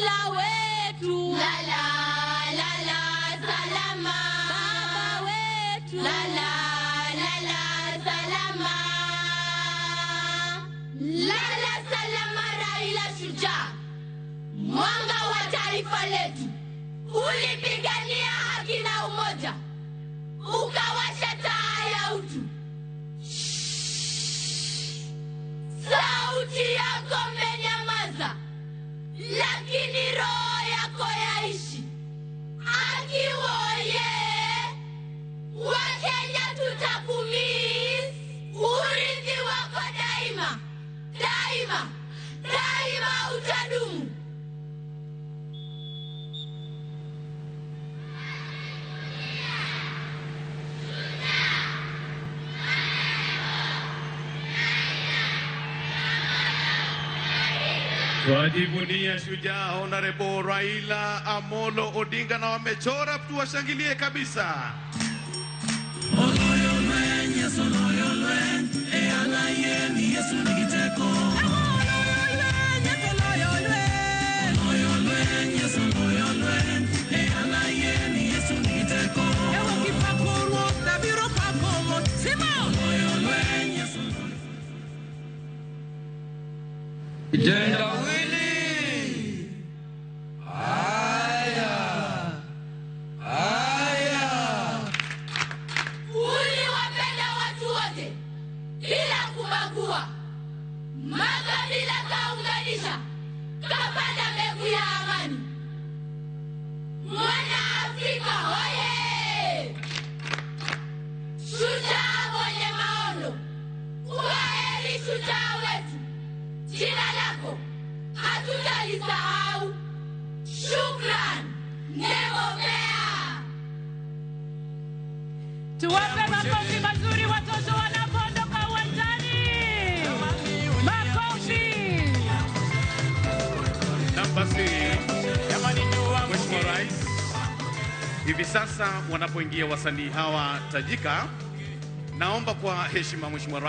Raila wetu, lala lala salama. Baba wetu, lala lala salama. Lala salama Raila shujaa, mwanga wa taifa letu. Ulipigania haki na umoja, ukawasha taa ya utu. Sauti yako imenyamaza, lakini roho yako yaishi. Akiwoye, Wakenya tutakumiss. Urithi wako daima, daima, daima utadumu. Twajivunia shujaa Honorable Raila Amolo Odinga, na wamechora, tuwashangilie kabisa. Kitendawili. Haya. Haya. Uliwapenda watu wote bila kubagua, makabila kaunganisha, kapanda mbegu ya amani. Mwana Afrika hoye! Shujaa mwenye maono, kwaheri shujaa wetu. Jina lako hatutalisahau. Shukran, Nemopea. Tuwape makofi mazuri watoto wanapoondoka uwanjani. Makofi. Na basi, Mheshimiwa Rais, hivi sasa wanapoingia wasanii hawa tajika, naomba kwa heshima Mheshimiwa Rais